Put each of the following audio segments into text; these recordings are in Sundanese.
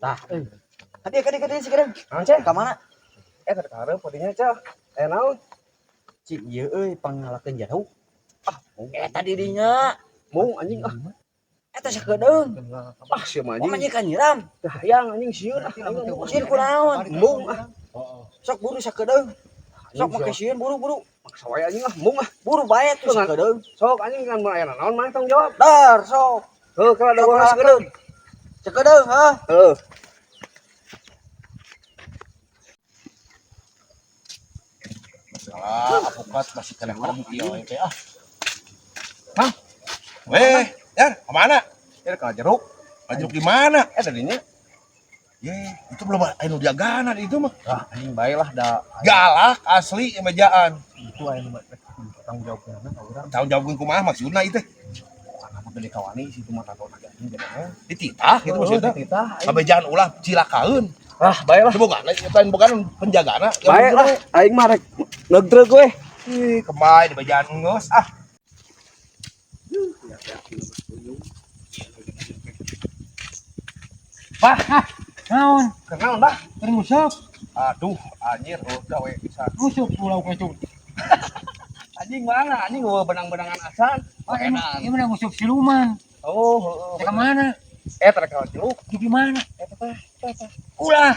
Tah, euy. Hadiah kadieu kadieu sekarang. Naon, Ceh? Ka mana? Eh, tadi karep padinya, Ceh. Eh, naon? Cik ieu euy pangngalakeun jeruk. Ah, eta dirinya. Mung anjing ah. Eta sakedeung. Ah, sia mah Oh, anjing. manyikan nyiram. Teu hayang anjing sieun ah. Sieun kunaon? Mung ah. Sok buru sakedeung. Sok Anjing, make sieun buru-buru. Maksa wae anjing ah, mung ah. Buru bae tuh Dengan- sakedeung. Sok anjing kan mun aya naon maneh tanggung jawab. Dar sok. Heuh, kalau ada Sok gua sakedeung. Sakedeung, heuh. Heuh. Masalah apokat masih kena berhenti ya teh ah. Hah? Weh, Yar, kemana? Ya ka jeruk. Jeruk di mana? Eh tadinya Ye, itu belum aya nu diagana di itu mah. ah anjing bae lah da Galak asli emejaan. itu aya nu tanggung jawabna ka urang. Tanggung jawabkeun kumaha maksudna ieu teh? Karena gede kawani situ mah tato lagi anjing jadana. Dititah gitu maksudna. Dititah. Kabejaan ulah cilakaeun. Ah, bae lah. Itu boga, lain boga penjagana. Bae lah, aing mah rek negdreug we. Ih, kemai di bejaan geus ah. Bah, naon? Kenal dah. Keur nguseup, Aduh, anjir, udah we bisa. nguseup pulau kecu. Anjing mana? Anjing gua benang-benangan acan. Oh, emang ini mana nguseup siluman. Oh, heeh. Ke mana? Eh, terek ka jeruk. Di mana? Eta tah, eta tah. Ulah.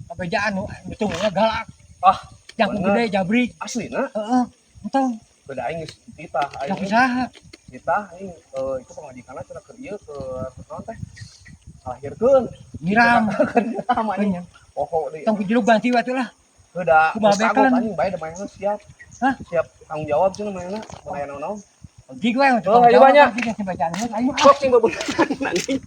Kabejaan nu betulnya galak. Ah, Jangkung bener. gede jabrik. Aslina Heeh. Entong, beda aing geus dititah aing. jangkung saha? Dititah aing itu pamajikanna cenah keur ieu keur naon teh? Lahirkeun. Nyiram. Keur nyiram anjing. Poho deui. Tong ku jeruk ganti we atuh lah. Heuh da Kumaha geus kagok, bekelan? anjing bae da manehna siap. Hah? Siap tanggung jawab cenah manehna. Mun aya naon-naon. Gig we Oh, ayo banyak. Bacaan ayo. Sok sing bebeunangan anjing.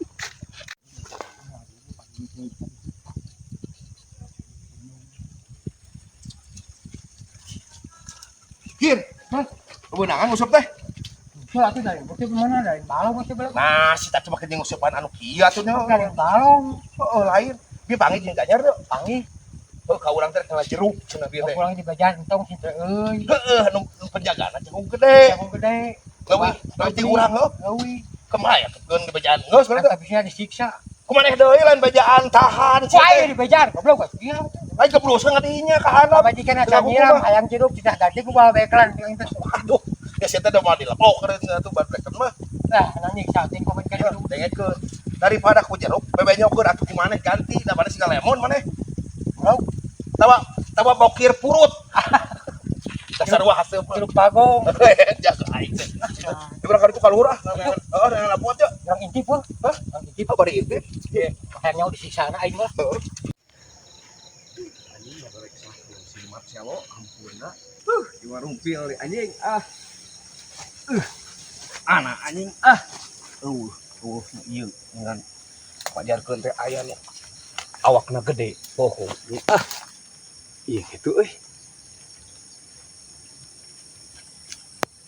Kir. Hah? Kebenangan nguseup teh. Tuh atuh dari bukti mana dari balong bukti balong. Nah, si tadi make jeung nguseupan anu kieu atuh nya. Dari balong. Heeh, lain. Bi panggil jeung Ganjar teu. Panggih. Heuh, ka urang teh kana jeruk cenah bieu teh. Pulang di bejaan entong sih teh euy. Heeh, nu penjagana jangkung gede. Jangkung gede. Leuwih, leuwih ti urang heuh. Leuwih. Kumaha ya keun di bejaan geus mana teh? Tapi bisa disiksa. Kumaneh deui lain bejaan tahan Wah, ayo di bejar, goblok geus. Iya. Lain kebrusan ngadinya ka handap. Pamajikan acan nyiram hayang jeruk tidak dadi ku bawa bekelan. Aduh, ya sia teh da moal dilepok keur atuh bad mah. Nah, nanyiksa ting komen ka ditu. Dengekeun. Daripada ku jeruk, bebenyokeun atuh ku maneh ganti da maneh siga lemon maneh. Bro, Tawa tawa bokir purut. Dasar wah haseup. jeruk bagong. Jaga aing teh. Di urang ka luhur ah. Heeh, dengan apuat ya. Urang intip wah. Hah? Urang intip. Oh, bari intip. Hayang nyawa disiksa na aing mah. Heeh. Anjing barek sah si Marcelo ampuna. Di warung pil di anjing ah. Anak anjing ah. Ieu ngan pajarkeun teh aya nu awakna gede poho. Ah. Iya gitu euy.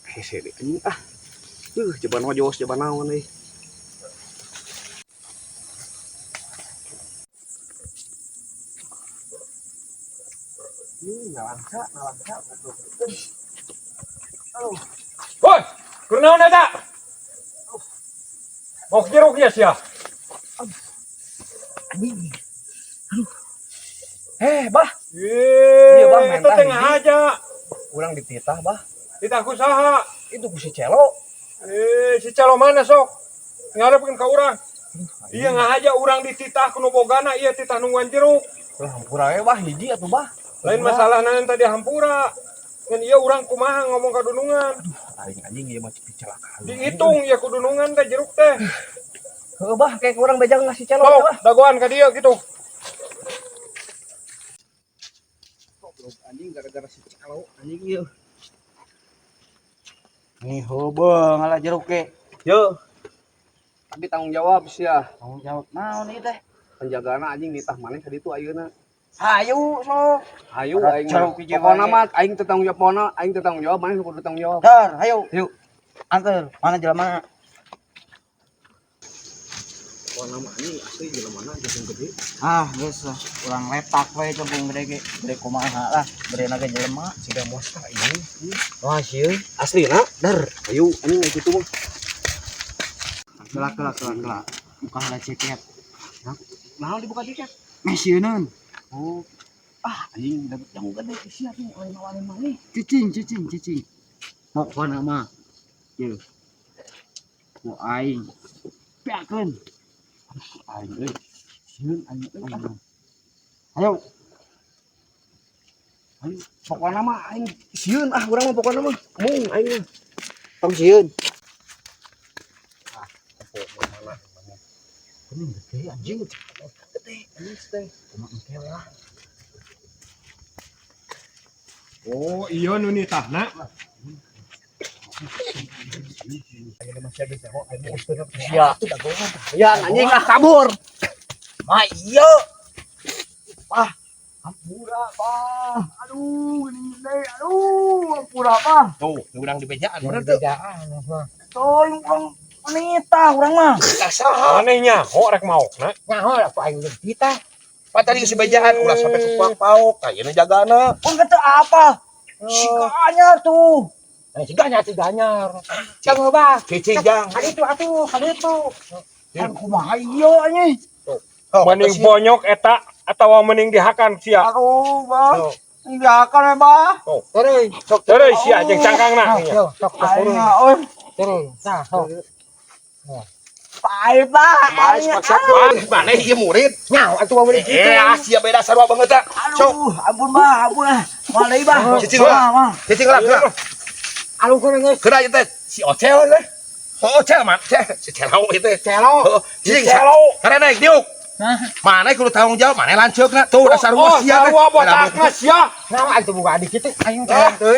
Hese deh anjing ah. Coba nojos, coba naon euy. Ini nalangsa, nalangsa. Aduh. Woi, kunaon eta? Mau jeruk ya sia? Anjing. Aduh. Eh, bah. Iya, Bah, itu mentah tengah hiji. aja. Urang dititah, bah. Ditah ku saha? Itu ku si Celo. Eh, si Celo mana sok? Ngarepkeun ka urang. Iya ngahaja urang dititah ku nu bogana, ieu titah nungguan jeruk. Lah hampura we bah hiji atuh bah. Lain masalah naon tadi hampura. Ngan ieu urang kumaha ngomong ka dunungan. Aing anjing ieu mah celakaan. Dihitung ya ku dunungan teh jeruk teh. Heuh bah, kayak urang bejang ngasih Celo Sok, bah. dagoan ka dieu gitu. Goblok anjing gara-gara si Celo anjing ieu. Nih heubeung ngalah jeruk ge. Yo. Tapi tanggung jawab sia. Tanggung jawab naon ieu teh? Penjagaana anjing nitah maneh ka ditu ayeuna. Hayu sok. Hayu Ada aing. jeruk hiji Pokona wae. mah aing teu tanggung jawab pokona aing teu tanggung jawab maneh kudu tanggung jawab. Dar, hayu. Hayu. Anter, mana jelema? Pokona mah anjing asli jelemana jangkung gede. Ah, geus lah. Urang letak we jangkung gede ge. Gede kumaha lah, gede ge jelema. Siga monster ini. Wah, sieun. Aslina? Dar. Hayu anjing kayak gitu mah. Kelak kelak kelak kelak. Buka heula ceket. Naon dibuka tiket? Mesieuneun. Oh. Ah, anjing yang gede sia tuh aing nawarin maneh. Cicing, cicing, cicing. Pokona mah. Yeuh. Ku aing. Beakeun. Aing euy. Sieun aing euy. Ayo, Aing pokona mah aing sieun ah urang mah pokona mah. Mung aing mah. Tong sieun. Ini gede anjing. Gede anjing teh. Kumaha engke we lah. Oh, iya nu nitahna. Ya. Ya anjing ah kabur. Ma iya. Wah, ampura, Pak. Aduh, ini gede. Aduh, ampura, Pak. Tuh, nu urang di bejaan bener tuh. Bejaan mah. Tolong urang wanita urang mah. Tah saha? Maneh nyaho rek maokna. Nyaho lah ku aing jeung kita. Pak tadi geus bejaan ulah sampai ke paok, tah ieu nu jagana. Urang kata apa? Si Ganyar tuh. Eh, si ganyar, si ganyar. Cang bah. Cicing jang. Kali itu atuh, kali itu. Kan kumaha ieu anjing. Oh, Mending bonyok eta atawa mending dihakan sia. Aduh, Bang. Enggak akan, Bah. Terus, Sok Terus sia jeung cangkangna. sok, sok, sok, Aing euy. terus. Nah, sok. Pae, Pak. Bae paksakeun. Maneh ieu murid. Nyaho atuh boleh gitu. Eh, ah sia beda sarua banget tah. Sok, Aduh, ampun, Bah, ampun ah. Mah deui, Bah. Cicing lah. Mah, mah. Cicing lah, geura. Alung kurang geus. Geura ieu teh si Ocel teh. Oh, Ocel mah, ceh, si Celo ieu teh. Celo. Heeh, cicing. Celo. Karena naik diuk. Maneh kudu tanggung jawab, maneh lanceukna. Tuh dasar Oh, sia teh. sarua botakna sia. Nyaho atuh boga adik kitu aing teh.